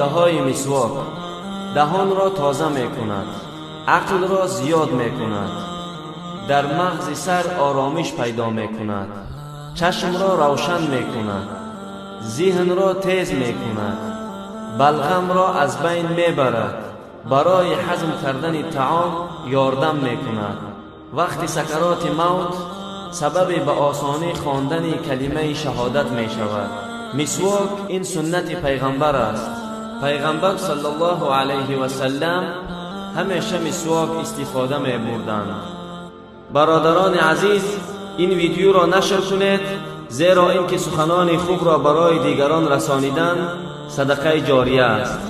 Фоидаҳои мисвок: даҳонро тоза мекунад, ақлро зиёд мекунад, дар мағзи сар оромиш пайдо мекунад, чашмро равшан мекунад, зиҳнро тез мекунад, балғамро аз байн мебарад, барои ҳазм кардани таом ёрдам мекунад. Вақти сакароти мавт сабаби ба осонӣ хондани калимаи шаҳодат мешавад. Мисвок ин суннати пайғамбар аст. Пайғамбар саллаллоҳу алайҳи васаллам ҳамеша мисвок истифода мебурданд. Бародарони азиз, ин видеоро нашр кунед, зеро ин ки суханони хубро барои дигарон расонидан садақаи ҷория аст.